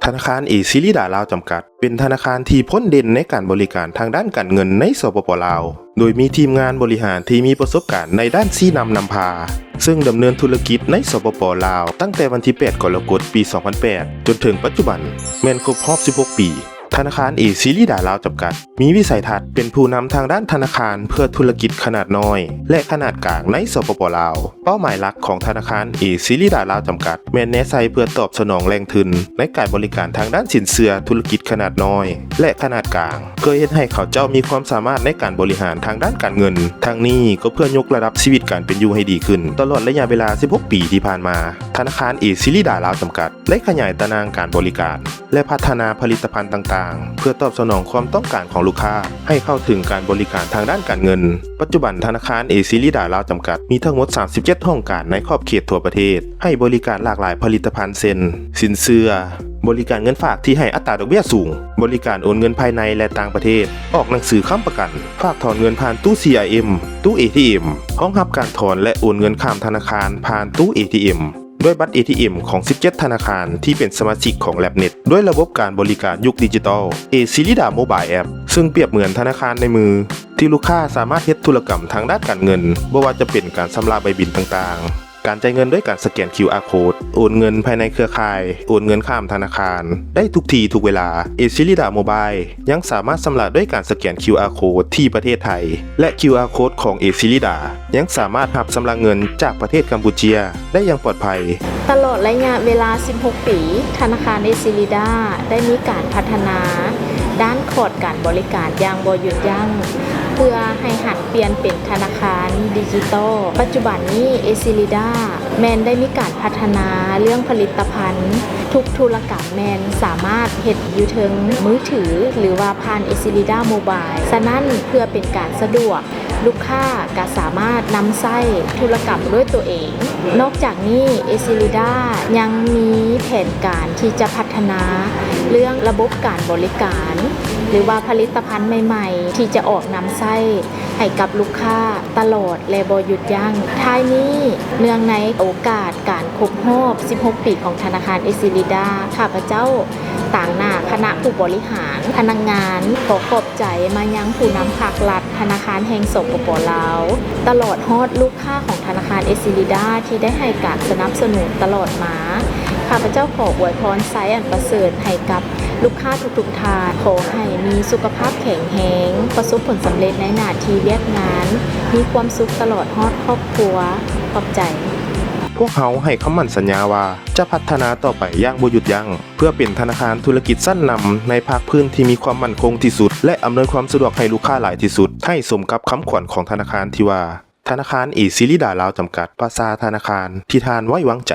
ທະນາຄານເອຊີລີດາລາວຈຳກັດ ເປັນທະນາຄານທີ່ພົ້ນເດັ່ນໃນການບໍລິການທາງດ້ານການເງິນໃນ ສປປ ລາວ ໂດຍມີທີມງານບໍລິຫານທີ່ມີປະສົບການໃນດ້ານຊີ້ນຳນຳພາ, ເຊິ່ງດຳເນີນທຸລະກິດໃນ ສປປ ລາວ ຕັ້ງແຕ່ວັນທີແປດ ກໍລະກົດ ປີສອງພັນແປດ ຈົນເຖິງປັດຈຸບັນ ແມ່ນຄົບຮອບສິບຫົກປີ. ທະນາຄານເອຊີລີດາລາວຈຳກັດ ມີວິໄສທັດເປັນຜູ້ນຳທາງດ້ານທະນາຄານເພື່ອທຸລະກິດຂະໜາດນ້ອຍ ແລະ ຂະໜາດກາງໃນ ສປປ ລາວ. ເປົ້າໝາຍຫຼັກຂອງທະນາຄານເອຊີລີດາລາວຈຳກັດ ແມ່ນແນໃສ່ເພື່ອຕອບສະໜອງແຫຼ່ງທຶນໃນການບໍລິການທາງດ້ານສິນເຊື່ອທຸລະກິດຂະໜາດນ້ອຍ ແລະ ຂະໜາດກາງ ເພື່ອເຮັດໃຫ້ເຂົາເຈົ້າມີຄວາມສາມາດໃນການບໍລິຫານທາງດ້ານການເງິນ. ທັງນີ້ກໍເພື່ອຍົກລະດັບຊີວິດການເປັນຢູ່ໃຫ້ດີຂຶ້ນ. ຕະຫຼອດໄລຍະເວລາສິບຫົກປີທີ່ຜ່ານມາ, ທະນາຄານເອຊີລີດາລາວຈຳກັດ ໄດ້ຂະຫຍາຍຕາໜ່າງການບໍລິການ ແລະ ພັດທະນາຜະລິດຕະພັນຕ່າງໆ ເພື່ອຕອບສະໜອງຄວາມຕ້ອງການຂອງລູກຄ້າ ໃຫ້ເຂົ້າເຖິງການບໍລິການທາງດ້ານການເງິນ. ປັດຈຸບັນທະນາຄານເອຊີລີດາລາວຈຳກັດ ມີທັງໝົດສາມສິບເຈັດຫ້ອງການໃນຂອບເຂດທົ່ວປະເທດ ໃຫ້ບໍລິການຫຼາກຫຼາຍຜະລິດຕະພັນ ເຊັ່ນ: ສິນເຊື່ອ, ບໍລິການເງິນຝາກທີ່ໃຫ້ອັດຕາດອກເບ້ຍສູງ, ບໍລິການໂອນເງິນພາຍໃນ ແລະ ຕ່າງປະເທດ, ອອກໜັງສືຄ້ຳປະກັນ, ຝາກຖອນເງິນຜ່ານຕູ້ ຊີອາເອັມ, ຕູ້ເອທີເອັມ, ຮອງຮັບການຖອນ ແລະ ໂອນເງິນຂ້າມທະນາຄານຜ່ານຕູ້ເອທີເອັມ ດ້ວຍບັດເອທີເອັມຂອງສິບເຈັດທະນາຄານທີ່ເປັນສະມາຊິກຂອງ ແລັບເນັດ ດ້ວຍລະບົບການບໍລິການຍຸກດິຈິຕອລ ເອຊີລີດາໂມບາຍແອັບ ເຊິ່ງປຽບເໝືອນທະນາຄານໃນມື ທີ່ລູກຄ້າສາມາດເຮັດທຸລະກຳທາງດ້ານການເງິນ, ບໍ່ວ່າຈະເປັນການຊຳລະໃບບິນຕ່າງໆ, ການຈ່າຍເງິນດ້ວຍການສະແກນຄິວອາໂຄດ, ໂອນເງິນພາຍໃນເຄືອຂ່າຍ, ໂອນເງິນຂ້າມທະນາຄານ ໄດ້ທຸກທີ່ທຸກເວລາ. ເອຊີລີດາໂມບາຍ ຍັງສາມາດຊຳລະດ້ວຍການສະແກນຄິວອາໂຄດທີ່ປະເທດໄທ ແລະ ຄິວອາໂຄດຂອງເອຊີລີດາ ຍັງສາມາດຮັບຊຳລະເງິນຈາກປະເທດກຳປູເຈຍໄດ້ຢ່າງປອດໄພ. ຕະຫຼອດໄລຍະເວລາສິບຫົກປີ, ທະນາຄານເອຊີລີດາໄດ້ມີການພັດທະນາດ້ານຂອດການບໍລິການຢ່າງບໍ່ຢຸດຢັ້ງ ເພື່ອໃຫ້ຫັນປ່ຽນເປັນທະນາຄານດິຈິຕອລ. ປັດຈຸບັນນີ້ ເອຊີລີດາ ແມ່ນໄດ້ມີການພັດທະນາເລື່ອງຜະລິດຕະພັນ ທຸກທຸລະກຳແມ່ນສາມາດເຮັດຢູ່ເທິງມືຖື ຫຼືວ່າຜ່ານເອຊີລີດາໂມບາຍ. ສະນັ້ນ ເພື່ອເປັນການສະດວກ, ລູກຄ້າກະສາມາດນຳໃຊ້ທຸລະກຳດ້ວຍຕົວເອງ. ນອກຈາກນີ້ ເອຊີລີດາຍັງມີແຜນການທີ່ຈະພັດທະນາເລື່ອງລະບົບການບໍລິການ ຫຼືວ່າຜະລິດຕະພັນໃໝ່ໆ ທີ່ຈະອອກນຳໃຊ້ໃຫ້ກັບລູກຄ້າຕະຫຼອດ ແລະ ບໍ່ຢຸດຢັ້ງ. ທ້າຍນີ້, ເນື່ອງໃນໂອກາດການຄົບຮອບສິບຫົກປີຂອງທະນາຄານເອຊີລີດາ, ຂ້າພະເຈົ້າ ຕາງໜ້າຄະນະຜູ້ບໍລິຫານ, ພະນັກງານ ຂໍຂອບໃຈມາຍັງຜູ້ນຳພາກລັດ, ທະນາຄານແຫ່ງ ສປປ ລາວ ຕະຫຼອດຮອດລູກຄ້າຂອງທະນາຄານເອຊີລີດາທີ່ໄດ້ໃຫ້ການສະໜັບສະໜູນຕະຫຼອດມາ. ຂ້າພະເຈົ້າຂໍອວຍພອນໄຊອັນປະເສີດໃຫ້ກັບ ລູກຄ້າທຸກໆທ່ານ, ຂໍໃຫ້ມີສຸຂະພາບແຂງແຮງ, ປະສົບຜົນສຳເລັດໃນໜ້າທີ່ວຽກງານ, ມີຄວາມສຸກຕະຫຼອດຮອດຄອບຄົວ. ຂອບໃຈ. ພວກເຮົາໃຫ້ຄຳໝັ້ນສັນຍາວ່າຈະພັດທະນາຕໍ່ໄປຢ່າງບໍ່ຢຸດຢັ້ງ ເພື່ອເປັນທະນາຄານທຸລະກິດຊັ້ນນຳໃນພາກພື້ນທີ່ມີຄວາມໝັ້ນຄົງທີ່ສຸດ ແລະ ອຳນວຍຄວາມສະດວກໃຫ້ລູກຄ້າຫຼາຍທີ່ສຸດ, ໃຫ້ສົມກັບຄຳຂວັນຂອງທະນາຄານທີ່ວ່າ ທະນາຄານເອຊີລີດາລາວຈຳກັດ ປະຊາທະນາຄານທີ່ທ່ານໄວ້ວາງໃຈ.